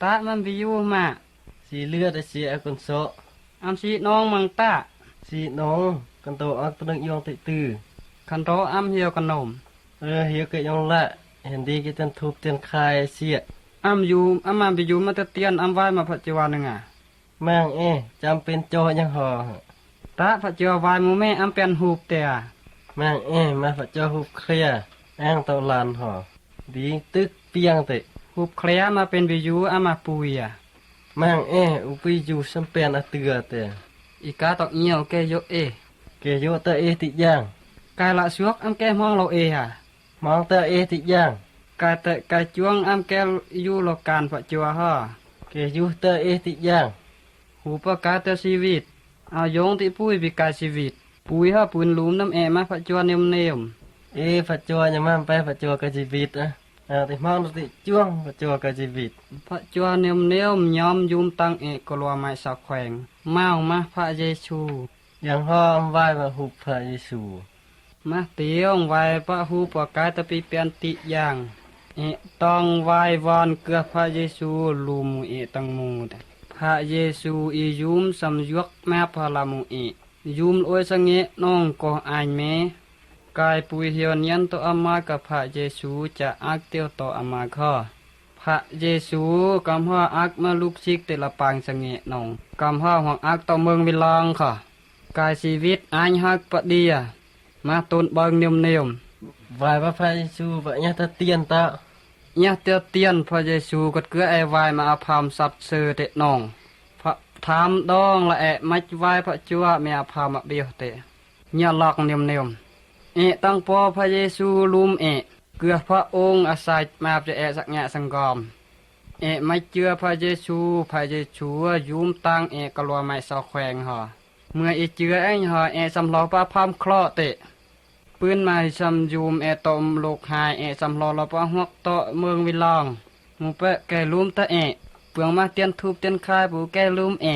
ຕະມັນວິຢູມະ ສີເລືອດ ອາເຊຍອາກຸນເຊາະ ອຳສີນ້ອງມັງຕະ ສີນ້ອງ ກັນໂຕອັກຕະນຶກຍອງຕິຕື້ ຄັນໂຕອຳຮຽວກະນົມ ເອີ ຮຽວກະຍອງລະ ເຫັນດີກິຕັນທູບຕຽນຄາຍເຊຍ ອຳຢູມ ອຳມານວິຢູມະຕະຕຽນ ອຳວາຍມາພະຈົວໜຶ່ງອາ ມັງເອ ຈຳເປັນຈໍຍັງຫໍ ຕະພະຈົວວາຍໝູ່ແມ່ອຳແປນຮູບແຕ່ ມັງເອ ມາພະຈົວຮູບເຄລຍ ແອງເຕົາລານຫໍ ດີຕຶກປຽງເຕະ ຮູບເຄລຍມາເປັນວິຢູອາມາປຸຍອາ ມັງເອ ອຸປິຢູສຳແປນອາເຕືອແຕ່ ອີກາຕອກຍ່ຽວແກໂຍເອ ແກໂຍເຕເອຕິຢ່າງ ກາຍລະຊວກອຳແກມອງໂລເອອາ ມອງເຕເອຕິຢ່າງ ກາຍແຕະກາຍຈວງອຳແກຢູ່ໂລການພະຈົວຫໍ ແກຢູ່ເຕເອຕິຢ່າງ ຮູບປະກາຍເຕຊີວິດ ອາຢົງຕິປຸຍປີກາຍຊີວິດ ປຸຍຫາປືນລູມນ້ຳແອມາພະຈົວເນມເນມ ເອ ພະຈົວຍາມາມໄປພະຈົວກາຍຊີວິດອາ ອາຕິມອງຕິຈວງພະຈົວກາຍຊີວິດ ພະຈົວເນມເນມຍອມຢູມຕັງເອກະລັວໄມຊາວແຂວງ ມາວມາພະເຢຊູ ຍັງຫໍອຳວາຍມາຮູບພະເຢຊູ ມາຕິອງໄວປະຮູບປະກາຍຕະປີແປນຕິຢ່າງ ເອຕອງໄວວອນເກືອພະເຢຊູ ລູມເອຕັງໝູ ພະເຢຊູອີຢູມສຳຍວກມາພະລາໝູເອ ຍູມໂອຍສະເງະນ້ອງກໍອາຍແມ່ ກາຍປຸຍຮຽວນຽນໂຕອາມາກະພະເຢຊູ ຈະອາກຕຽວໂຕອາມາກອ ພະເຢຊູ ກຳຮອອາກມາລຸກຊິກເຕລະປາງສະເງະນ້ອງ ກຳຮອຫວັງອາກໂຕເມືອງວິລອງກະ ກາຍຊີວິດອາຍຮັກປະເດຍ ມາໂຕນເບິ່ງເນມໆ ວາຍວ່າພະເຢຊູ ປະຍາຕະຕຽນຕະ ຍາຕະຕຽນພະເຢຊູ ກອດເກືອແອວາຍມາອາພາມສັດເຊີເຕະນ້ອງ ພະທາມດອງລະແອະມັດວາຍພະຈົວແມ່ອາພາມມະເບຍເຕະ ຍາລັກເນມໆ ເອຕັງປໍພະເຢຊູ ລູມເອ ເກືອພະອົງອາໄສມາຈະແອສັກຍະສັງກອມ ເອໄມເຈືອພະເຢຊູ ພະເຢຊູ ຍູມຕາງເອກະລັວໄມຊາວແຂວງຫໍ ເມື່ອເອເຈືອແອງຫໍ ເອສຳລໍປະພາມເຄາະເຕະ ປືນມາສຳຍູມເອຕົມໂລກຫາຍ ເອສຳລໍລະປະຮວກເຕາະເມືອງວິລອງ ໝູ່ແປະແກ່ລູມຕະເອ ເປືອງມາຕຽນທູບຕຽນຄາຍປູແກ່ລູມເອ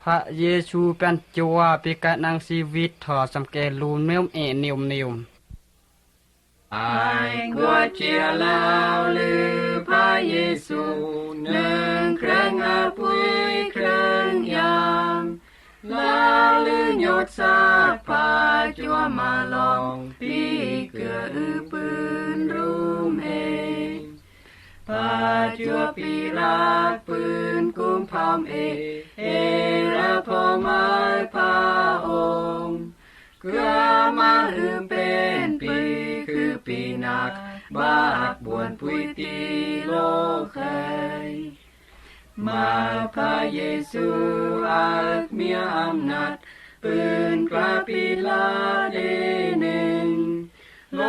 ພະເຢຊູແປນຈົວ ປີກາຍນາງຊີວິດ ຖໍສຳແກ່ລູມເນມເອເນມເນມ ອາຍກົວເຈຍລາວລືພະເຢຊູ ໜຶ່ງເຄື່ອງອາປຸຍເຄື່ອງຢາງ ລາວລືໂຍດຊາກພະຈົວມາລອງ ປີເກືອອືປືນຣູມເອ ພະຈົວປີລາດປືນກຸມພາມເອ ເອລະພໍ່ມາຍພະອົງ ເກືອມາອືເປັນປີຄືປີນັກ ບາກບວນປຸຍຕີໂລກເຄີຍ ມາພະເຢຊູອາກເມຍອຳນາດ ປືນກລາປີລາດເອໜຶ່ງ ໂລ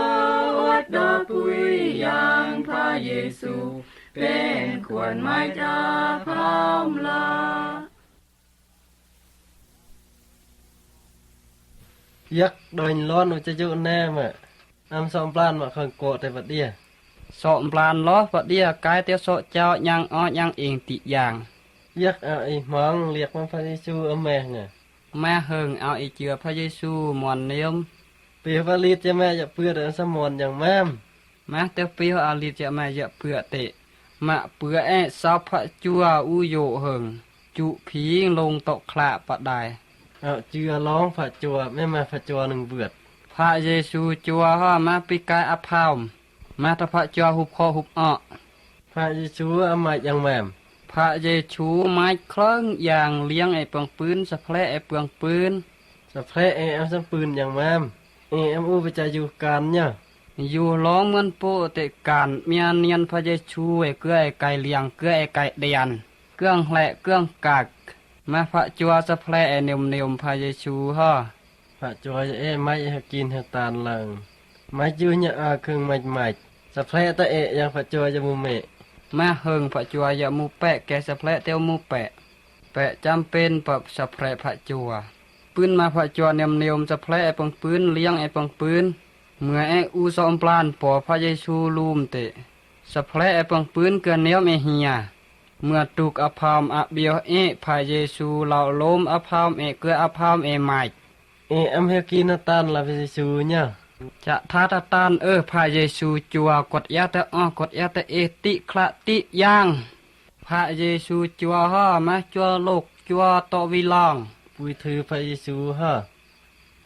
ອວດດອກປຸຍຢ່າງພະເຢຊູ ເປັນຂວັນໄມ້ຈາພາມລາ ພຽກດອຍລອນອຸຈະຍຸແນມ ອຳສອມປານມາຄັງໂກະແຕ່ປະເດຍ ສອມປານລອປະເດຍ ກາຍແຕ່ເສາະເຈົ້າ ຍັງອອຍັງເອງຕິຢ່າງ ພຽກອາອີໝອງ ລຽກມາພະເຢຊູອາແມງ ມາເຫິງເອົາອີເຈືອພະເຢຊູ ມອນເນມ ປີພະລິດຈະແມຍະເປືອດ ສະມອນຍັງແມມ ມາແຕ່ປີອາລິດຈະແມຍະເປືອເຕະ ມະເປືອແອຊາວພະຈົວອຸໂຍເຫິງ ຈຸຜີງລົງໂຕະຄລະປະດາຍ ເອົາເຈືອລອງພະຈົວ ແມ່ມາພະຈົວໜຶ່ງເບືອດ ພະເຢຊູຈົວ ມາປີກາຍອາພາມ ມາຕະພະຈົວຮູບເຄາະຮູບເອາະ ພະເຢຊູອາມາຍັງແມມ ພະເຢຊູມາຍເຄື່ອງຢ່າງ ລຽງແອເປືອງປືນ ສະແພລະແອເປືອງປືນ ສະແພລະແອອຳສຳປືນຍັງແມມ ເອອຳອູປະຈາຢູການຍະ ຢູ່ລອງເໝືອນໂປເຕການ ເມຍນຽນພະເຢຊູ ເກືອແອໄກລຽງ ເກືອແອໄກແດນ ເກືອງແຫຼະເກືອງກັກ ມາພະຈົວສະແພລະແອເນມເນມພະເຢຊູ ພະຈົວຍະເອໄມຍະກິນຫະຕານເລີງ ໄມຍະຢູ່ຍະອາເຄິ່ງໄມຍະໄມຍະ ສະແພລະຕະເອຍາງພະຈົວຍະມູເມ ມາເຫິງພະຈົວຍະມູແປະ ແກ່ສະແພລະເຕວມູແປະ ແປະຈຳເປັນປະສະແພລະພະຈົວ ປືນມາພະຈົວເນມເນມ ສະແພລະແອເປິງປືນ ລຽງແອເປິງປືນ ເມື່ອແອອູສອມປານ ປໍພະເຢຊູລູມເຕະ ສະແພລະແອເປິງປືນ ເກືອເນມແອເຮຍ ເມື່ອຕຸກອາພາມອາບຽວເອ ພະເຢຊູເລົ່າໂລມອາພາມເອ ເກືອອາພາມເອມາຍ ເອອຳເຮວກີນາຕານລາເວເຊຊູຍະ ຈະທາຕາຕານເອີ ພະເຢຊູຈົວ ກົດຢາຕະອອ ກົດຢາຕະເອ ຕິຄລະຕິຍາງ ພະເຢຊູຈົວເຮົາມາຈົວໂລກ ຈົວໂຕະວີລອງ. ປຸຍຖືພະເຢຊູເຮົາ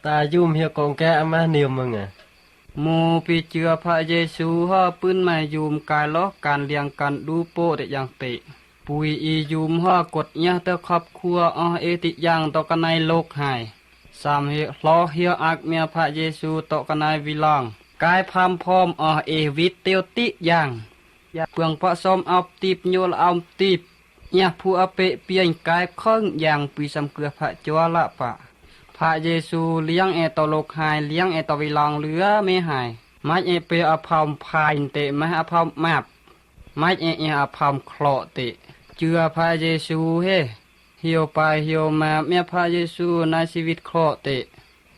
ຕາຢຸ່ມຮຽວກອງແກະອາມານິວເມືອງອະ. ໝູ່ປີເຈືອພະເຢຊູເຮົາປືນມາຢຸ່ມກາຍໂລກ ການລຽງກັນດູໂປເຕະຢ່າງເຕະ. ປຸຍອີຢຸ່ມເຮົາກົດຍາເຕີຄອບຄົວ ອໍເອຕິຢ່າງໂຕກະໄນໂລກຫາຍ. ສາມເຮໂລຮຽວອາກເມຍພະເຢຊູໂຕກະໄນວີລອງ ກາຍພາມພອມ ອໍເອວິດເຕວຕິຢ່າງ ເປືອງປະສົມອອບຕິບໂຍລະອອມຕິບ ຍາຜູ້ອະເປະປ່ຽນກາຍເຄິ່ງຢ່າງ ປີສຳເກືອພະຈົວລະປະ. ພະເຢຊູລຽງແອໂຕໂລກຫາຍ ລຽງແອໂຕວິລອງເຫຼືອເມຫາຍ ມາແອເປອະພາມພາຍເຕະ ມາອະພາມມາບ ມາແອແອອະພາມເຄລາະເຕະ. ເຈື່ອພະເຢຊູເຮ ຮຽວໄປຮຽວມາ ເມຍພະເຢຊູນາຍຊີວິດເຄລາະເຕະ.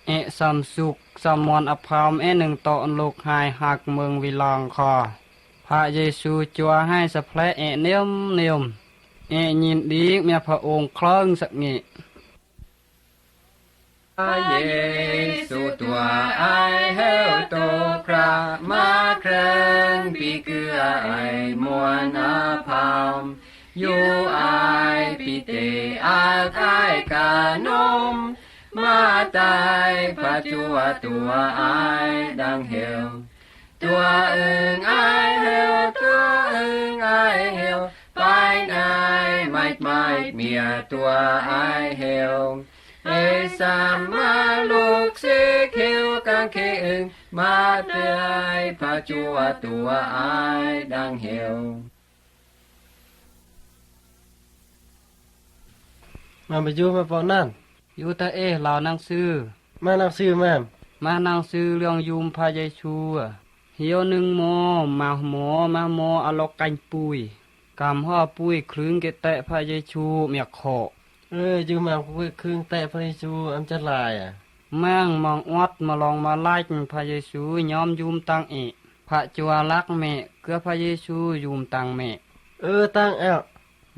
ແອະສຳສຸກສຳມອນອະພາມ ແອໜຶ່ງເຕາະໂລກຫາຍ ຮັກເມືອງວິລອງຄໍ. ພະເຢຊູຈົວໃຫ້ສະແພລະແອເນມເນມ ແອຍິນດີແມ່ພະອົງເຄິ່ງສະເງະ. ພະເຢຊູຕົວອາຍເຮົວໂຕຄຣາ ມາເຄິ່ງປີເກືອອາຍມວນອະພາມ ຢູ່ອາຍປີເຕອາກອາຍການົມ ມາຕາຍພະຈົວຕົວອາຍດັງເຮວ ຕົວອຶງອາຍເຮວ ຕົວອຶງອາຍເຮວ ປາຍນາຍໄມ້ໄມ້ເມຍຕົວອາຍເຮວ ເອີສາມມາລູກເສກເຮວກາງເຄອຶງ ມາຕາຍພະຈົວຕົວອາຍດັງເຮວ. ມາໄປຢູ່ມາເປາະນັ້ນ ຢູ່ຕາເອລາວນັງຊື່ ມານັງຊື່ແມ່ນ ມານັງຊື່ເລື່ອງຢຸ່ມພະເຢຊູ. ຮຽວໜຶ່ງໝໍ ມາໝໍ ມາໝໍອາລອກກັນປຸຍ ກຳຫໍປຸຍຄຶງເກະແຕະພະເຢຊູ ເມຍເຄາະ. ເອີ ຢູ່ມາປຸຍຄຶງແຕະພະເຢຊູ ອຳຈະຫຼາຍອະ. ມັງມອງອອດມາລອງມາລາຍພະເຢຊູ ຍອມຢຸ່ມຕັງເອ ພະຈົວລັກແມະ ເກືອພະເຢຊູຢຸ່ມຕັງແມະ. ເອີ ຕັງແອວ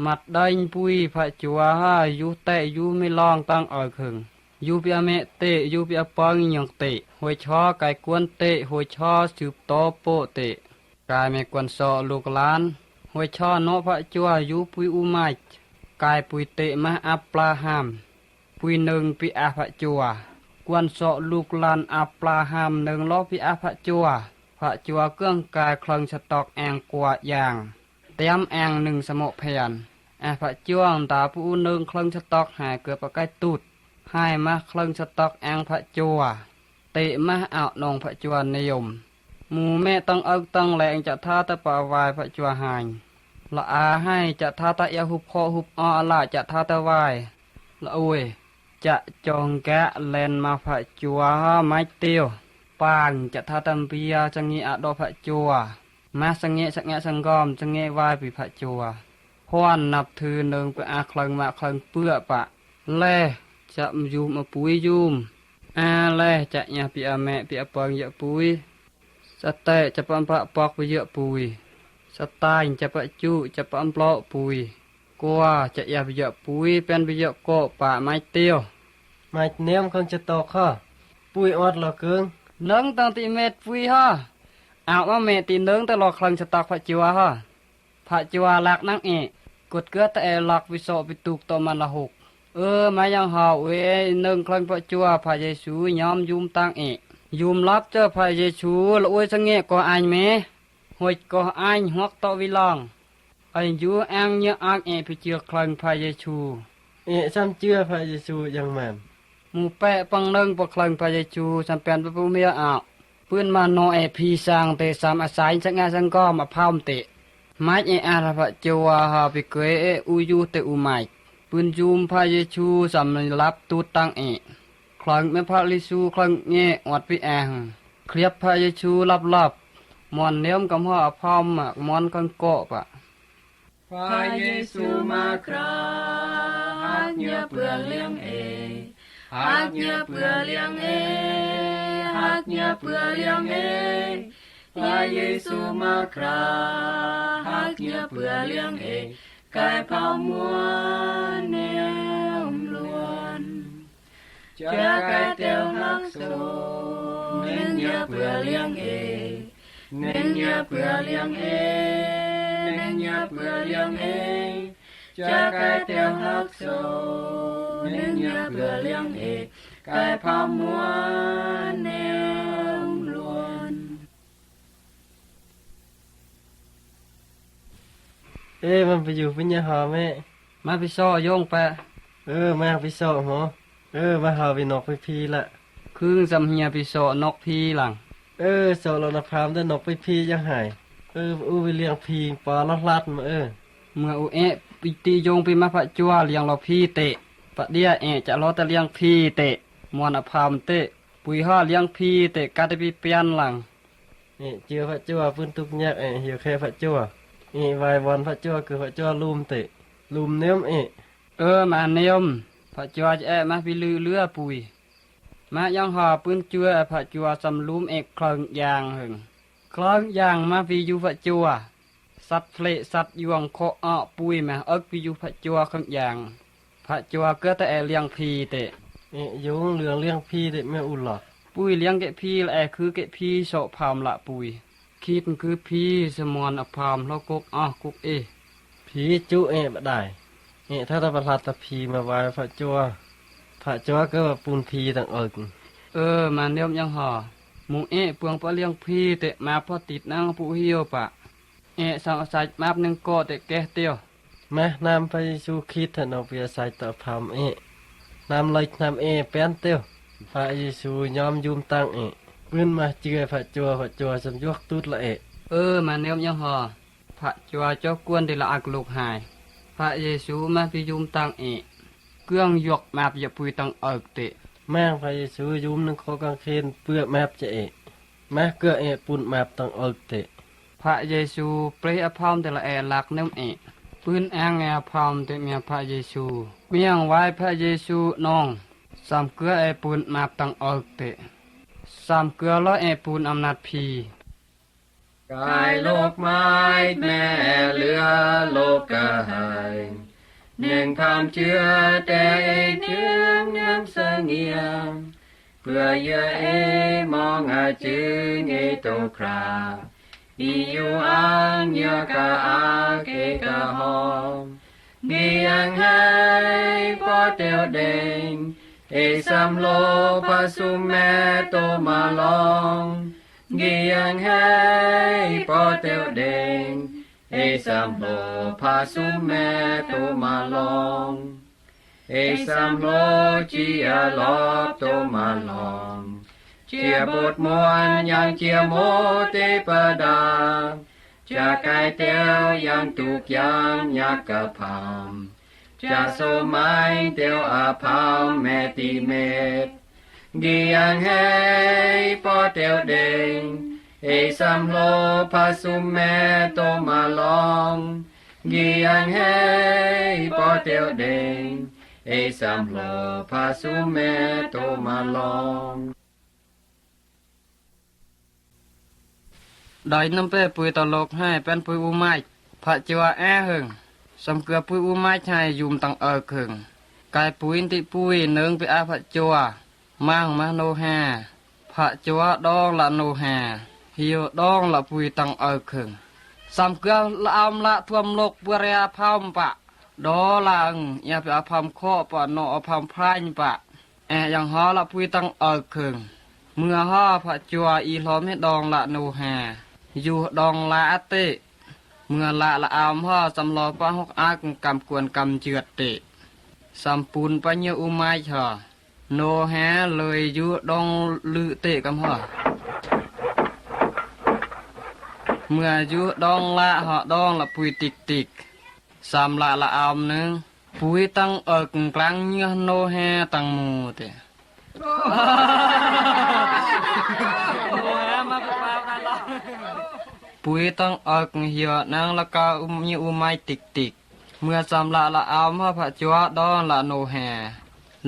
ມັດໄດ້ປຸຍພະຈົວຫາ ຢູ່ແຕະຢູ່ເມລອງຕັງເອີເຄິງ ຢູ່ເປຍແມະເຕະ ຢູ່ເປຍເປິງຍອງເຕະ ໂຮຍຊໍກາຍກວນເຕະ ໂຮຍຊໍສືບຕໍ່ໂປະເຕະ ກາຍແມ່ກວນເຊາະລູກຫຼານ ໂຮຍຊໍເນາະພະຈົວ ຢູ່ປຸຍອຸໄມ ກາຍປຸຍເຕະມາອາບລາຮາມ ປຸຍເນີງປິອາພະຈົວ ກວນເຊາະລູກຫຼານອາບລາຮາມ ເນີງລໍປິອາພະຈົວ ພະຈົວເຄື່ອງກາຍເຄິ່ງສະຕອກແອງກວາດຢ່າງ ຕຽມແອງໜຶ່ງສະເໝາະແຜນ ອາພະຈົວຕາປູເນີງເຄິ່ງສະຕອກຫາຍເກືອປະກາຍຕຸດ ຫາຍມາເຄິ່ງສະຕອກແອງພະຈົວ ເຕະມາອາວນອງພະຈົວນິຍົມ ໝູ່ແມ່ຕ້ອງເອິກຕ້ອງແລງ ຈະທ້າຕະປະວາຍພະຈົວຫາຍ ລະອາໃຫ້ຈະທ້າຕະອຽວຮຸບເຄາະຮຸບອໍອະລະ ຈະທ້າຕະວາຍ ລະໂອຍ ຈະຈອງກະແລ່ນມາພະຈົວຫາໄມ້ຕິວ ປາງຈະທ້າຕຳເປຍ ສະເງະອະດໍພະຈົວ ມາສະເງະສະແງະສັງກອມ ສະເງະວາຍປີພະຈົວ ພອນນັບຖືເນີງປະອາເຄິ່ງມະເຄິ່ງເປືອປະ ແລ ຈະຢຸ່ມອະປຸຍຢຸ່ມ ອາແລ ຈະຍາປີອະແມະປີອະເປິງເຍອະປຸຍ ສະແຕະຈະປະອຳປະປອກປະເຍອະປຸຍ ສະຕາຍຈະປະຈຸຈະປະອຳເປາະປຸຍ ກວາຈະອຽບປະເຍອະປຸຍ ແປນປະເຍອະເກາະປະໄມ້ຕິວ ໄມ້ເນມເຄິ່ງຈະຕອກຫາ ປຸຍອອດລະເກີງ ເນີງຕັງຕິເມັດປຸຍຫາ ອາວມາແມ່ຕິເນີງຕະຫຼອກເຄິ່ງສະຕອກພະຈົວຫາ ພະຈົວລັກນາງເອ ກົດເກືອຕະແອລັກວິເສາະປິຕຸກຕໍ່ມັນລະຫົກ ເອີ ມາຍັງຫາວເອ ເນີງເຄິ່ງພະຈົວ ພະເຢຊູຍອມຢຸ່ມຕັງເອ ຢຸ່ມລັບເຈີພະເຢຊູ ລະອວຍສະເງະກໍອາຍແມ່ ຫົວກໍອາຍຫວກເຕາະວິລອງ ອາຍຢູ່ແອງເຍອອາກເອ ພິເຈືອເຄິ່ງພະເຢຊູ ເອ ຊຳເຈືອພະເຢຊູຢ່າງແມ່ນ ໝູ່ແປະປັງເນີງປະເຄິ່ງພະເຢຊູ ຊຳແປນປະປຸເມຍອາວ ປືນມານໍເອ ພີສາງເຕ ສາມອາໄສ ສະງາສັງກອມອະພາມເຕ ມາເອອາລະພະຈົວ ຫາປິເກເອ ອຸຢູເຕອຸໄມ ປືນຢຸ່ມພະເຢຊູ ສຳລັບຕູດຕັງເອ ເຄິ່ງແມ່ພະເຢຊູ ເຄິ່ງເອອອດປິແອງ ຄຽບພະເຢຊູລັບໆ ມອນເນມກຳຫາອະພາມ ໝາກມອນເຄິ່ງເກາະປະ ພະເຢຊູມາຄຣາ ຮັກເຍອເພື່ອລ້ຽງເອ ຮັກເຍອເພື່ອລ້ຽງເອ ຮັກເຍອເພື່ອລ້ຽງເອ ພະເຢຊູມາຄຣາ ຮັກເຍອເພື່ອລ້ຽງເອ ກາຍເຜົາມວນແນມລວນ ຈະກາຍແຕ້ວຮັກໂສ ເໜັງເຍອເພື່ອລ້ຽງເອ ເໜັງເຍອເພື່ອລ້ຽງເອ ຍາເພື່ອລ້ຽງເອກ ຈາກກາຍແຕ່ວຮັກໂຊ ແມ່ນຍາເພື່ອລ້ຽງເອກ ກາຍພາມມ່ວນແນວລ້ວນ. ເອີ ມັນໄປຢູ່ເປັນຫຍັງຫາແມ່? ມາພີ່ຊໍ້ໂຢງປະ. ເອີ ມາພີ່ຊໍ້ໝໍ. ເອີ ມາຫາພີ່ນອກໄປພີລະ. ຄືງຊຳເຮຍພີ່ຊໍ້ນອກພີລະ. ເອີ ຊໍ້ລະນະພາມແຕ່ນອກໄປພີຍັງຫາຍ. ເອີ ອູ້ໄປລ້ຽງພີປາລະລາດມາເອີ. ເມື່ອອູເອະປິຕິໂຢງປີມາພະຈົວລ້ຽງລາວພີເຕະ. ປະເດຍເອະຈະລໍແຕ່ລ້ຽງພີເຕະ. ມ່ວນອະພາມເຕະ. ປຸຍຮອດລ້ຽງພີເຕະກາດໄດ້ປີປ່ຽນຫຼັງ. ເອະເຈືອພະຈົວປືນທຸກຍາກເອະຫິວແຄພະຈົວ. ເອະວາຍວອນພະຈົວຄືພະຈົວລຸມເຕະ. ລຸມເນມເອະ. ເອີມາເນມ. ພະຈົວຈະແອະມາພີລືເຫຼືອປຸຍ. ມາຍັງຫາປືນຈົວພະຈົວສຳລຸມເອກເຄິ່ງຢ່າງເຫິງ. ເຄິ່ງຢ່າງມາພີຢູ່ພະຈົວ. ສັດເຟລະສັດຢວງເຄາະອະປຸຍມາເອິກພີຢູ່ພະຈົວເຄິ່ງຢ່າງ. ພະຈົວເກີດແຕ່ແອລ້ຽງພີເຕະ. ເອະຢູງເລື່ອງລ້ຽງພີເຕະແມ່ອຸລອກ. ປຸຍລ້ຽງເກະພີລະແອຄືເກະພີເຊາະພາມລະປຸຍ. ຄີດຄືພີສະໝອນອະພາມລະກົກອະກົກເອ. ຜີຈຸເອະບະດາຍ. ເອະຖ້າຕະປະລາດຕະຜີມາວາຍພະຈົວ. ພະຈົວເກີດວ່າປຸນຜີຕັງເອິກ. ເອີມານຽມຍັງຫາ. ໝູເອະປວງປະລ້ຽງພີເຕະມາພໍຕິດນັງປຸຫິວປະ. ເອະສາວອາໄສມາບໜຶ່ງເກາະແຕ່ແກະເຕີວ. ມານຳພະເຢຊູຄຣິດໃຫ້ນ້ອງເປີຍໃສ່ຕໍ່ພາມເອະ. ນຳເລີຍນຳເອະແປນເຕີວ. ພະເຢຊູຍອມຍູມຕັງເອະ. ປືນມາເຈື່ອຍພະຈົວ ພະຈົວສຳຢວກຕຸດລະເອະ. ເອີມາແນວຍັງຫໍ. ພະຈົວເຈົ້າກວນເດລະອາກະລູກຫາຍ. ພະເຢຊູມາພິຍຸມຕັງເອະ. ເກືອງຢວກມາບຢາປຸຍຕັງເອິກເຕະ. ແມ່ງພະເຢຊູຍູມໜຶ່ງຄໍກາງເຂນເປືອມາບຈະເອະ. ມາເກືອເອະປຸນມາບຕັງເອິກເຕະ. ພະເຢຊູເປອາພອມເດລະແອລັກເນີມເອະ. ປືນແອງແອພອມເຕະເມຍພະເຢຊູ. ມຽງໄວ້ພະເຢຊູນອງ. ສາມເກືອເອປຸນມາບຕັງເອິກເຕະ. ສາມເກືອລອຍເອປຸນອຳນາດຜີ. ກາຍໂລກມາຍແມ່ເຫຼືອໂລກກະຫາຍ. ໜຶ່ງຄຳເຈື່ອແຕ່ເອເທງເນີມສະຫງຽງ. ເພື່ອເຍືອເອມອງອາຈຶງເອໂຕຄຣາ. ອີຢູ່ອາງເຍືອກະອາກເອກະຫອມ. ງີຍັງໃຫ້ປໍເຕວເດັງ. ເອສຳໂລພະສຸມແມ່ໂຕມາລອງ. ງີຍັງໃຫ້ປໍເຕວເດັງ. ເອສຳໂລພະສຸມແມ່ໂຕມາລອງ. ເອສຳໂລຈີອາລອບໂຕມາລອງ. ເຈຍບົດມ່ວນຍັງເຈຍໂມເຕປະດາ. ຈາກກາຍແຕວຍັງຕຸກຢ່າງຍາກກະພາມ. ຈາໂຊມາຍແຕວອາພາມແມ່ຕິເມດ. ງີຍັງໃຫ້ປໍເຕວເດັງ. ເອສຳໂລພະສຸມແມ່ໂຕມາລອງ. ງີຍັງໃຫ້ປໍເຕວເດັງ. ເອສຳໂລພະສຸມແມ່ໂຕມາລອງ. ດອຍນ້ຳແປປຸຍຕະຫຼົກໃຫ້ແປ້ນປຸຍອູໄມ້ ພະຈົວແອເຫິງ. ສຳເກືອປຸຍອູໄມ້ໃຫ້ຍຸມຕັງເອິກເຫິງ. ກາຍປຸຍຕິປຸຍເນີງໄປອາພະຈົວ. ມາງມາໂນແຮ. ພະຈົວດອງລະໂນແຮ. ຫິວດອງລະປຸຍຕັງເອິກເຫິງ. ສຳເກືອລະອຳລະທວມຫຼົກເບືອແຣພາມປະ. ດອລາງ ອຽປະອາພາມເຄາະປະເນາະອາພາມພາຍປະ. ແອຍັງຫໍລະປຸຍຕັງເອິກເຄິ່ງ. ເມື່ອຫໍພະຈົວອີຫຼອມເຮັດດອງລະໂນແຮ. ຢູ່ດອງລະອາເຕ. ເມື່ອລະລະອາມຫໍສຳຫຼອປະຫົກອາກກຳກວນກຳເຈືອດເຕ. ສຳປຸນປະເຍອູມາຍຫໍ. ໂນແຮເລີຍຢູ່ດອງລືເຕກຳຫໍ. ເມື່ອຢູ່ດອງລະຫໍດອງລະປຸຍຕິກຕິກ. ສຳລະລະອາມໜຶ່ງ. ປຸຍຕັງເອິກກາງເຍໂນແຮຕັງໝູເຕ. ໂນແຮມາປະປາວກັນລະ. ປຸຍຕັງເອິກເຍນາງລະກາອຸມຍອຸມາຍຕິກຕິກ. ເມື່ອສຳລະລະອາມຫາພະຈົວດອນລະໂນແຮ.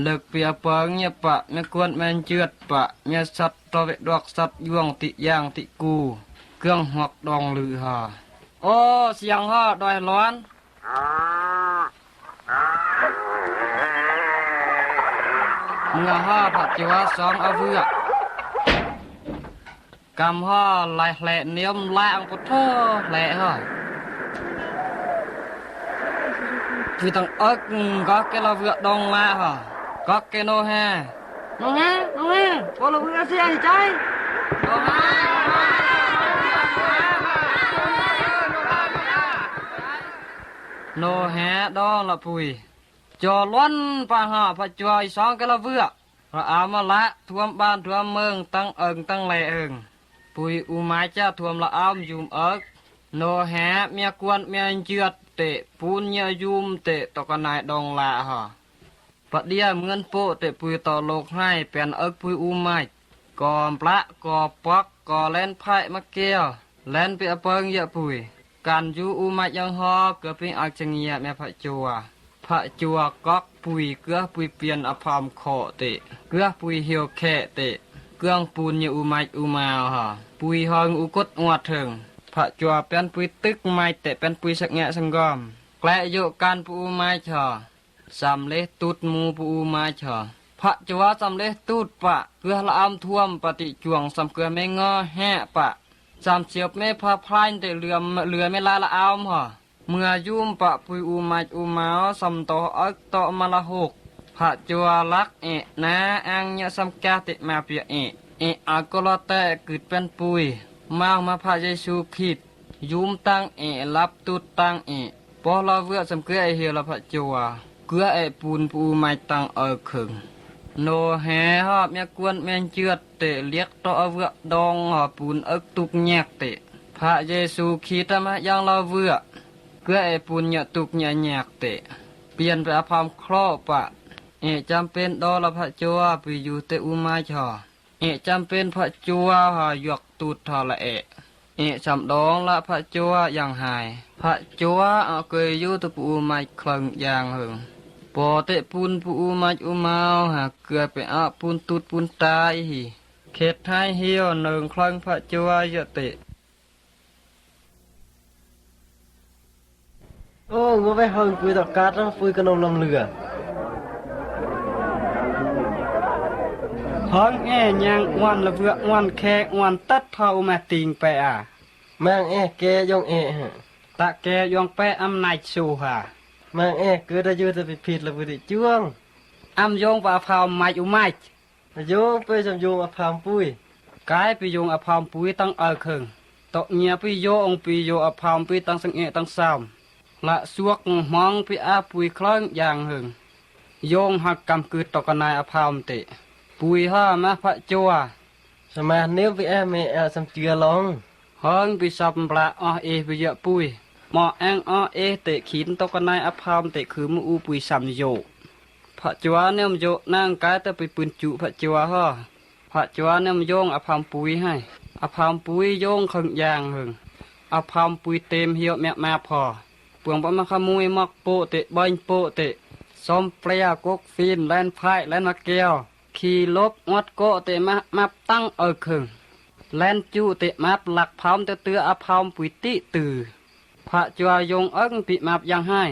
ເລິກເປຍເປິງຍະປະ ເມຍກວນແມ່ນເຈືອດປະ ເມຍສັດຕະເວດວກສັດຢວງຕິຢ່າງຕິກູ ເຄື່ອງຫວກດອງລືຫາ. ໂອ ສຽງຫາດອຍຫຼອນ. ເມື່ອຫາພະຈິວາສອງອາເວືອ ກຳຫາລາຍແຫຼະນຽມລາງປະໂທແຫຼະຫາ. Pui tăng ớk, có cái lò vựa đông lạ hả? Có cái nô he. Nô he, nô he, có lò vựa xe hả trai? Nô he. Nô he đó là pui. Cho luân pa hả, pa chua i song cái lò vựa. ລະອາມາລະ ຖ້ວມບ້ານຖ້ວມເມືອງ ຕັ້ງເອີງຕັ້ງແລເອີງ ປຸຍອູມາຈະຖ້ວມລະອາມຢູມເອິກ ໂນແຮ ເມຍກວນເມຍເຈື່ອດເຕະ ປູນເຍຍຢູມເຕະ ຕອກກະນາຍດອງລາຫອ ປະເດຍເມືອນໂປະເຕະ ປຸຍຕໍ່ໂລກໃຫ້ ແປນເອິກປຸຍອູມາຈ ກໍປະກໍປອກ ກໍແລນພາຍມາແກ້ວ ແລນເປອະເປິງເຍະປຸຍ ກັນຢູອູມາຈຍັງຮອ ເກືອປິງອາກຈະເງຍແມ່ພະຈົວ ພະຈົວກອກປຸຍ ເກືອປຸຍປ່ຽນອະພອມເຄາະເຕະ ເກືອປຸຍຫ່ຽວແຄະເຕະ ເກືອງປູນຍາອູມາຈອູມາວຫອ ປຸຍຮອງອຸກົດອວດເຖິງ ພະຈົວແປນປຸຍຕຶກໄມ້ເຕະ ແປນປຸຍສັກແງະສັງກອມ ແກລະໂຍກັນປູມາຈຫອ ສຳເລັດຕູດໝູປູມາຈຫອ ພະຈົວສຳເລັດຕູດປະ ເກືອລະອຳຖ້ວມປະຕິຈວງ ສຳເກືອແມ່ງໍແຮະປະ ສາມສຽບແມ່ພາພລາຍເຕະເຫຼືອມ ເຫຼືອແມ່ລາລະອາມຫອ ເມື່ອຢູມປະປຸຍອູມາຈອູມາວ ສຳໂຕເອິກເຕາະມາລະຫົກ ພະຈົວລັກແອະນາ ອ່າງຍະສຳກາຕິມາເປຍແອະ ແອະອາໂກລະແຕະກຶດແປນປຸຍ ມາງມາພະເຢຊູຄຣິດ ຍຸມຕັງແອະ ລັບຕຸດຕັງແອະ ປອລະເວືອສຳເກືອແອະເຮລະພະຈົວ ເກືອແອະປູນປູມາຈຕັງເອີເຄິງ ໂນແຮຮອບເມຍກວນແມ່ນເຈື່ອດເຕະ ລຽກເຕາະອະເວືອດອງຫອປູນເອິກຕຸກແຍກເຕະ ພະເຢຊູຄຣິດຕະມະຍັງລະເວືອ ເກືອແອະປູນຍະຕຸກຍະແຍກເຕະ ປ່ຽນໄປອະພອມເຄາະປະ ແອະຈຳເປັນດໍລະພະຈົວ ປີຢູ່ເຕະອຸມາຈອ ເອະຈຳເປັນພະຈົວຫາຢວກຕູດທະລະແອະ ເອະຊຳດອງລະພະຈົວຢ່າງຫາຍ ພະຈົວອະເກີຍຢູ່ຕະປູມາຍເຄິ່ງຢ່າງເຫິງ ປໍເຕະປູນປູມາຍອຸມາວຫາເກືອໄປອະປູນຕູດປູນຕາອີ່ ເຂດຫາຍຫ່ຽວເນີງເຄິ່ງພະຈົວເຍະເຕະ. ໂອ້ ງົວໄວເຫິງປຸຍຕອກກາດ ປຸຍກະນົມລຳເຫຼືອ ເຫິງແອຍ່າງອວນລະເວືອອວນແຄອວນຕັດທໍ່ອຸມາຕິງໄປອາ ມາງແອແກຢອງແອຫະ ຕະແກຢອງແປອຳນາຍຊູຫາ ມາງແອເກີດອາຍຸຕະປິດລະວຶດຈວງ ອຳຢອງປະອາພາວມາຍອຸມາຍ ມາໂຍງໄປສຳໂຍງອະພາມປຸຍ ກາຍໄປໂຍງອະພາມປຸຍຕັງເອີເຄິງ ເຕາະເງຍປິໂຍອົງປິໂຍອະພາມປຸຍຕັງສັງເອຕັງສາມ ລະສວກມອງປິອາປຸຍເຄິ່ງຢ່າງເຫິງ ໂຍງຫັກກຳກຶດຕອກກະນາຍອະພາມເຕະ ປຸຍຫາມາພະຈົວ ສະມາດນິ້ວປິແອແມ່ແອວສຳເຈືອລອງ ເຫິງປິສັບປະອອເອປິເຍະປຸຍ ໝໍແອງອອເອເຕະຂີນຕອກກະນາຍອະພາມເຕະຄືມອູປຸຍສຳໂຍ ພະຈົວເນີມໂຍນາງກາຍຕະໄປປືນຈຸພະຈົວຫອ ພະຈົວເນີມໂຍງອະພາມປຸຍໃຫ້ ອະພາມປຸຍໂຍງເຄິ່ງຢ່າງເຫິງ ອະພາມປຸຍເຕັມຫ່ຽວແມະມາພໍ ປວງປະມາຂະມຸຍໝອກໂປະເຕະ ບອຍໂປະເຕະ ຊອມເປຍກົກຟີນ ແລນພາຍ ແລນມາແກ້ວ ຂີ່ລົບອວດໂກະເຕະມາ ມາບຕັງເອີເຄິງ ແລນຈຸເຕະມາບຫຼັກພາມເຕະເຕືອອະພາມປຸຍຕິຕື້ ພະຈົວຍົງເອິງປິມາບຢ່າງຫາຍ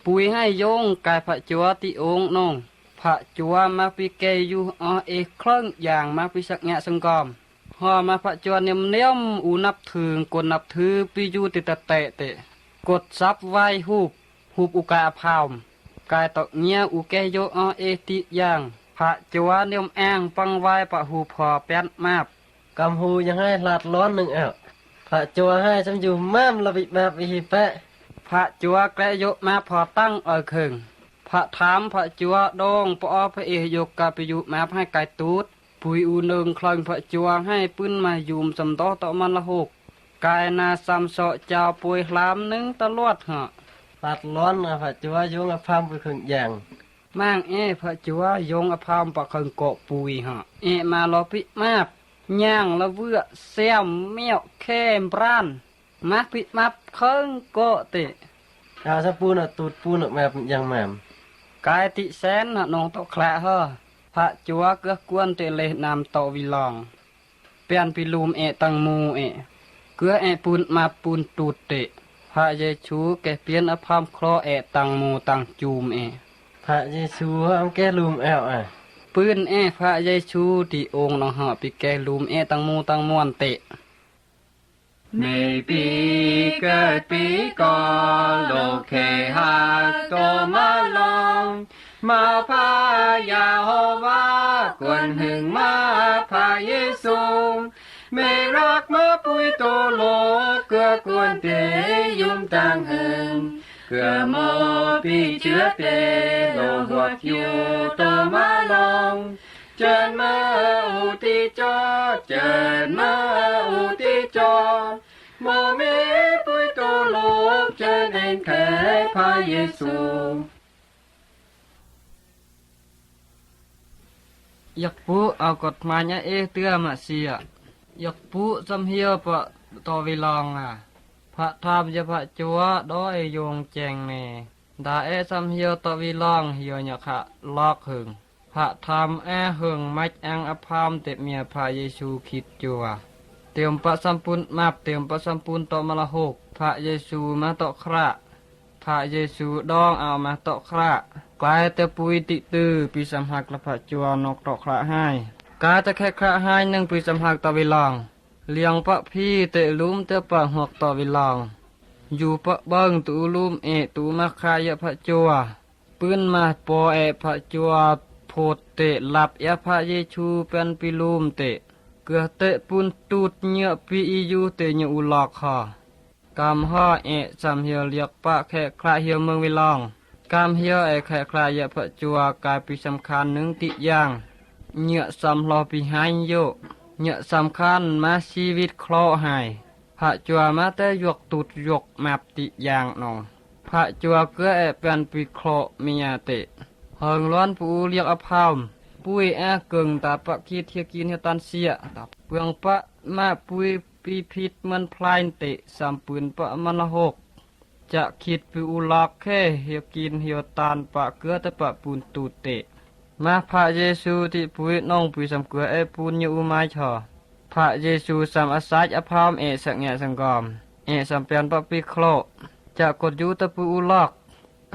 ປຸຍໃຫ້ຍົງກາຍພະຈົວຕິອົງນົງ ພະຈົວມາປິແກຢູ່ອອເອເຄິ່ງຢ່າງມາປິສັກຍະສັງກອມ ຫໍ່ມາພະຈົວເນມເນມ ອູນັບຖືກົນນັບຖືປິຢູ່ຕິຕະແຕະເຕະ ກົດສັບໄຫວ້ຮູບ ຮູບອຸກາອະພາມ ກາຍຕອກເງຍອູແກໂຍອອເອຕິຢ່າງ ພະຈົວເນມແອງປັງໄຫວ້ປະຮູບຫໍ່ແປນມາບ ກຳຫູຍັງໃຫ້ລາດລ້ອນໜຶ່ງແອວ ພະຈົວໃຫ້ຊຳຢູ່ມາມລະບິມາບວິຫິແປະ ພະຈົວແກລະໂຍມາບຫໍ່ຕັ້ງເອີເຄິງ ພະຖາມພະຈົວດອງປະອອພະເອໂຍກະປິຢູມາບໃຫ້ກາຍຕູດ ປຸຍອູເນີງເຄິ່ງພະຈົວໃຫ້ປືນມາຢູມສຳໂຕເຕາະມັນລະຫົກ ກາຍນາສາມເຊາະຈາວປົຍຫຼາມໜຶ່ງຕະຫຼອດຫະ ລາດລ້ອນອາພະຈົວຍົງອາພາມປຸຍເຄິ່ງຢ່າງ ມາງແອພະຈົວຍົງອາພາມປະເຄິ່ງເກາະປຸຍຫະ ແອມາລໍປິມາບ ຍ່າງລະເວືອແຊມແມວແຄມບຣານ ມາປິມາບເຄິ່ງເກາະເຕະ ອາສະປູນອາຕູດປູນອາແມບຢ່າງມາມ ກາຍຕິແສນນະນອງເຕາະຄລະເຮີ ພະຈົວເກືອກວນເຕະເລນາມເຕາະວິລອງ ປຽນປີລູມເອະຕັງໝູເອະ ເກືອແອະປູນມາປູນຕູດເຕະ ພະເຢຊູແກປ່ຽນອະພາມຄລໍແອະຕັງໝູຕັງຈູມເອະ ພະເຢຊູຫາມແກລູມແອວອະ ປືນເອະ ພະເຢຊູຕິອົງນອງເຮີ ປີແກລູມເອະຕັງໝູຕັງມວນເຕະ. ໃນປີເກີດປີກໍໂລກແຄ່ຮັກໂຕມາລອງ ມາພະຢາໂຮວາ ກວນຫຶງມາພະເຢຊູ ແມ່ຮັກມາປຸຍໂຕໂລກ ເກືອກວນເຕຍຸມຕ່າງຫຶງ ເກືອໝໍປີເຈືອເຕ ໂລກຫວກຢູ່ໂຕມາລອງ ເຈີນມາອຸຕິຈອ ເຈີນມາອຸຕິຈອ ໝໍແມ່ປຸຍໂຕໂລກ ເຈີນແອນແຄພະເຢຊູ. ຢາກປຸເອົາກົດໝາຍຍາເອເຕືອມະເຊຍ ຢາກປຸສຳເຫຍປະຕອວິລອງອາ ພະທຳຍາພະຈົວ ດອຍຍົງແຈງແນ ດາແອສຳເຫຍຕະວິລອງ ເຫຍຍະຂະລອກເຫິງ ພະທຳແອເຫິງ ມັດອັງອະພອມ ເຕເມຍພະເຢຊູຄຣິດຈົວ ເຕີມປະສຳປຸນມັບ ເຕີມປະສຳປຸນເຕາະມະລະຫົກ ພະເຢຊູມາເຕາະຄຣະ ພະເຢຊູດອງເອົາມາເຕາະຄຣະ ກາຍແຕ່ປຸຍຕິຕື້ ປີສຳຮັກລະພະຈົວ ນົກເຕາະຄຣະຫາຍ ກາຍແຕ່ແຂກຄຣະຫາຍ ໜຶ່ງປີສຳຮັກຕະວິລອງ ລຽງປະພີເຕະລຸມ ແຕ່ປະຫວກຕະວິລອງ ຢູ່ປະເບິ່ງຕູລຸມເອະຕູມາຄາຍະພະຈົວ ປືນມາປໍແອະພະຈົວ ໂພດເຕະລັບແອະພະເຢຊູ ແປນປີລຸມເຕະ ເກືອເຕະປຸນຕູດເຍະປີອີຢູ ເຕະເຍອູລອກຄໍ ກຳຮໍແອະສຳເຫຍລຽກປະແຂກຄຣະເຫຍເມືອງວິລອງ ກຳເຫຍແອະແຂກຄຣະເຫຍພະຈົວ ກາຍປີສຳຄັນໜຶ່ງຕິຢ່າງ ເຍະສຳລໍປີຫາຍໂຍ ເຍະສຳຄັນມາຊີວິດເຄາະຫາຍ ພະຈົວມາແຕ່ຢວກຕູດຢວກມັບຕິຢ່າງນອງ ພະຈົວເກືອແອະແປນປີເຄາະເມຍເຕະ ເຫິງລ້ວນປູລຽກອະພອມ ປຸຍແອເກິ່ງຕາປະຄິດເຮຍກິນເຮຍຕັນເສຍ ຕາເປືອງປະມາປຸຍ ປີຜິດເໝືອນພລາຍເຕະ ສຳປືນປະມານະຫົກ ຈະຄິດປິວອຸລັກເຄ ເຮຍກິນເຮຍຕານປະເກືອແຕ່ປະປູນຕູເຕະ ມາພະເຢຊູຕິປຸຍ ນ້ອງປີສຳເກືອແອປູນຍະອຸມາຍຊໍ ພະເຢຊູສຳອາໄສອະພອມແອສັກແງະສັງກອມ ແອສຳແປນປະປີເຄາະ ຈະກົດຢູ່ຕະປູອຸລັກ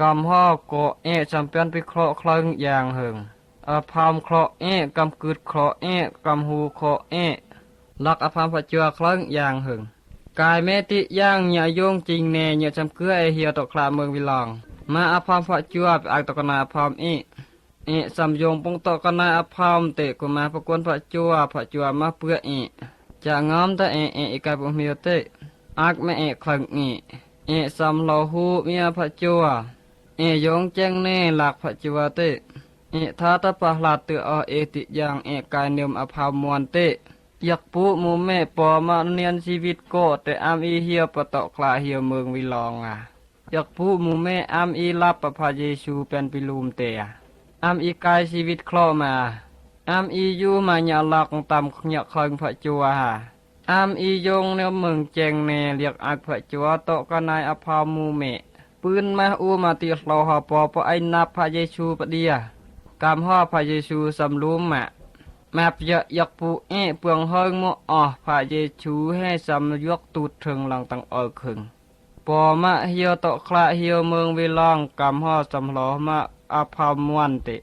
ກຳຮໍເກາະແອສຳແປນປີເຄາະເຄິ່ງຢ່າງເຫິງ ອະພອມເຄາະແອ ກຳກຶດເຄາະແອ ກຳຫູເຄາະແອ ລັກອະພອມພະຈົວເຄິ່ງຢ່າງເຫິງ ກາຍແມ່ຕິຢ່າງຍະຍົງຈິງແນ ຍະສຳເກືອແອເຮຍຕອກຄລາເມືອງວິລອງ ມາອະພອມພະຈົວ ໄປອັກຕອກກະນາອະພອມເອ ເອະສຳຍົງປົງເຕາະກະນາຍອະພອມເຕະ ກຸມາປະກວນພະຈົວ ພະຈົວມາເປືອເອະ ຈະງອມຕະເອະເອະອີກາຍປຸເມຍເຕະ ອັກມາເອະເຄິ່ງເອະ ເອະສຳລໍຫູເມຍພະຈົວ ເອະຍົງແຈ້ງແນລັກພະຈົວເຕະ ເອະທາຕະປະຫຼາດເຕະອອເອຕິຢ່າງ ເອະກາຍເນີມອະພອມມ່ວນເຕະ ຢາກປຸໝູແມ່ປໍມານຽນຊີວິດເກາະ ແຕ່ອຳອີເຮຍປະເຕາະຄລາເຮຍເມືອງວິລອງອາ ຢາກປຸໝູແມ່ອຳອີລັບປະພະເຢຊູແປນປີລຸມເຕະ ອຳອີກາຍຊີວິດເຄາະມາ ອຳອີຢູ່ມາຍະລັກຕຳຍະເຄິ່ງພະຈົວຫາ ອຳອີຍົງແນວເມືອງແຈ້ງແນລຽກອັກພະຈົວເຕາະກະນາຍອະພອມໝູແມ່ ປືນມາອູມາຕິເຮົາຫາປໍປະໄອນັບພະເຢຊູປະເດຍ ກຳຮໍພະເຢຊູສຳລຸມມະ ມາປະຍະຍັກປູເອະເປືອງເຫິງໝໍອອພະເຢຊູແຮ່ສຳຢວກຕູດເທິງຫຼັງຕັງເອີເຄິ່ງ ປໍມາເຮຍເຕາະຄລາເຮຍເມືອງເວລອງ ກຳຮໍສຳຫຼໍມາອະພອມມ່ວນເຕະ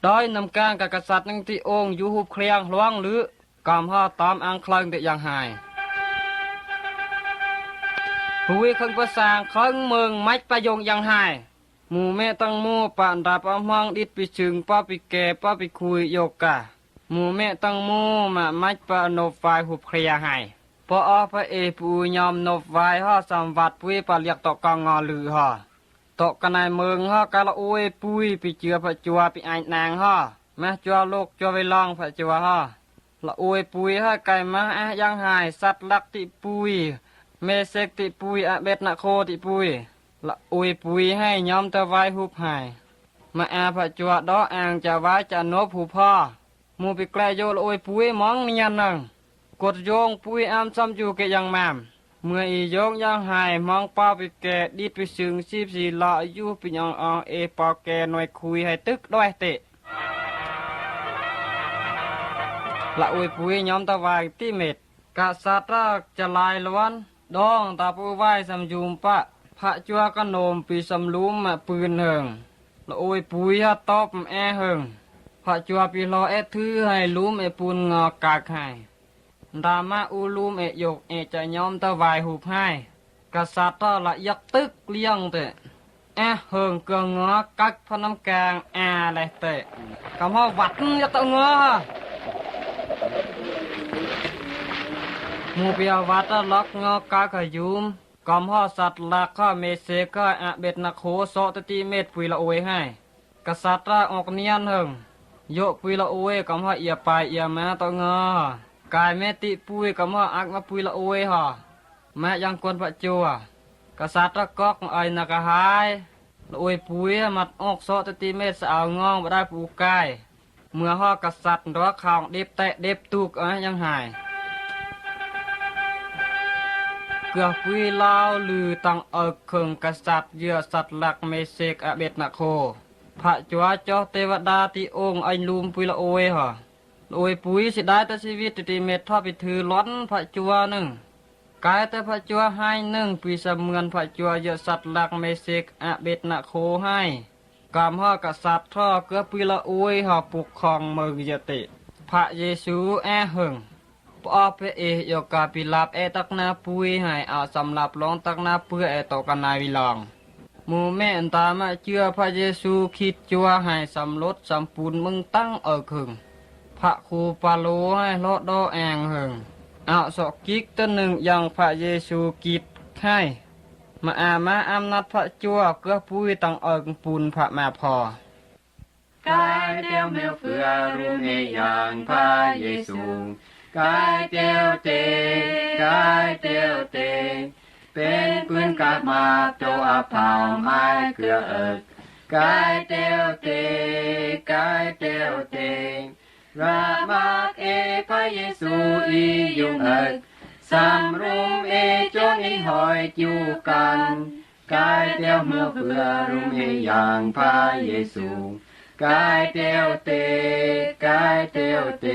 ດອຍນ້ຳກາງກະກະສັດໜຶ່ງຕິອົງ ຢູ່ຮູບຄລຽງຫຼວງລື ກຳຮໍຕອມອັງເຄິ່ງເຕະຢ່າງຫາຍ ປຸຍເຄິ່ງປະສາງເຄິ່ງເມືອງ ມັດປະຍົງຢ່າງຫາຍ ໝູແມະຕັງໝູປະດາປະມອງ ດິດປີຊຶງປະປີແກ່ປະປີຄຸຍໂຍກາ ໝູແມະຕັງໝູມະມັດປະນົບໄຫວ້ຮູບຄລຽງຫາຍ ປະອອພະເອປູຍອມນົບໄຫວ້ຫໍ່ສຳວັດປຸຍປະລຽກເຕາະກອງງໍລືຫໍ່ ເຕາະກະນາຍເມືອງຫໍ່ກະລະໂອຍປຸຍ ປີເຈືອພະຈົວ ປີອາຍນາງຫໍ່ ມາຈົວໂລກຈົວໄວລອງພະຈົວຫໍ່ ລະໂອຍປຸຍໃຫ້ໄກ່ມາອາຍຍັງຫາຍ ສັດລັກຕິປຸຍ ເມເສັກຕິປຸຍ ອາເບັດນະໂຄຕິປຸຍ ລະໂອຍປຸຍໃຫ້ຍອມຕະວາຍຮູບຫາຍ ມາອາພະຈົວດໍອາງຈະວາຍຈະນົບຮູບພໍ່ ໝູປີແກ່ໂຍລະໂອຍປຸຍມອງນຽນໜຶ່ງ ກົດໂຍງປຸຍອາມຊຳຢູ່ເກະຍັງມາມ ເມື່ອອີໂຍງຍັງຫາຍມອງເປົ່າປີແກ່ ດິດປີຊຶງຊີບສີ່ເລາະຢູ່ປີຍອງອອງເອປາວແກ່ໜ່ວຍຄຸຍໃຫ້ຕຶກດ້ວຍເຕະ ລະໂອຍປຸຍຍອມຕະວາຍຕິເມັດ ກະສັດລະຈະລາຍລວນ ດອງຕາປູໄວ້ສຳຢຸມປະ ພະຈົວກະໂນມປີສຳລຸມມະປືນເຫິງ ລະໂອຍປຸຍຮະຕອບແອເຫິງ ພະຈົວປີໂລເອດຖືໃຫ້ລຸມເອປຸນງໍກາກໃຫ້ ດາມາອູລຸມເອຍົກເອຈະຍອມຕະວາຍຮູບໃຫ້ ກະສັດລະຢາກຕຶກລ້ຽງເຕະ ແອເຫິງເກືອງໍກັກພະນຳກາງອາແລເຕະ ກຳຮອດວັດຍາຕະງໍ ໝູ່ເປຍວັດລະລັກງໍກາກຂະຍຸມ ກຳຮອດສັດລັກຂະເມເສກຂະອາເບັດນະໂຄ ເຊາະຕະຕິເມັດປຸຍລະໂອຍໃຫ້ ກະສັດລະອອກນຽນເຫິງ ໂຍະປຸຍລະໂອຍ ກຳຮອດເອຍປາຍເອຍມາຕະງໍ ກາຍແມ່ຕິປຸຍ ກຳຮອດອັກມາປຸຍລະໂອຍຫໍ ມາຍັງກວນພະຈົວ ກະສັດລະກອກອາຍນະກະຫາຍ ລະໂອຍປຸຍ ມັດອອກເຊາະຕະຕິເມັດສະອາວງອງ ບໍ່ໄດ້ປູກາຍ ເມື່ອຮອດກະສັດດອກຂອງດິບແຕະດິບຕຸກອາຍຍັງຫາຍ ເກືອປຸຍລາວລືຕັງເອິກເຄິ່ງ ກະສັດເຍືອສັດລັກເມເສກອາເບັດນະໂຄ ພະຈົວເຈົ້າເທວະດາຕິອົງອາຍລຸມປຸຍລະໂອຍຫໍ ລະໂອຍປຸຍຊິໄດ້ຕະຊີວິດຕະຕິເມັດທອດໄປຖືລອນພະຈົວໜຶ່ງ ກາຍແຕ່ພະຈົວຫາຍໜຶ່ງ ປີສະເໝືອນພະຈົວເຍືອສັດລັກເມເສກອາເບັດນະໂຄໃຫ້ ກຳຮອດກະສັດທໍ່ເກືອປຸຍລະໂອຍຫໍ ປົກຄອງເມືອງເຢເຕ ພະເຢຊູແອເຫິງ ປະອອກພະເອໂຍກາປິລາບແອຕັກໜ້າປຸຍໃຫ້ ອາສຳລັບລອງຕັກໜ້າເປືອແອໂຕກະນາຍວິລອງ ໝູ່ແມ່ອັນຕາມະເຈື່ອພະເຢຊູຄຣິດຈົວໃຫ້ສຳລົດສຳປຸນເມືອງຕັ້ງເອີເຄິ່ງ ພະຄູປາໂລໃຫ້ເລາະດໍແອງເຫິງ ອາສອກກິກຕະໜຶ່ງຍັງພະເຢຊູຄຣິດໃຫ້ ມະອາມາອຳນາດພະຈົວເກືອປຸຍຕັງເອິງປຸນພະມາພໍ ກາຍແຕ້ວເມວເຟືອລຸມເອຍາງພະເຢຊູ ກາຍແຕ້ວເຕ ກາຍແຕ້ວເຕ ເປັນປືນກາບມາບໂຕອາພາວມາຍເກືອເອິກ ກາຍແຕ້ວເຕ ກາຍແຕ້ວເຕ ລະມັກເອພະເຢຊູອີຍຸງເອິກ ສຳລຸມເອຈົນອີຫອຍຈູກັນ ກາຍແຕ້ວເມວເຟືອລຸມເອຍາງພະເຢຊູ ກາຍແຕ້ວເຕ ກາຍແຕ້ວເຕ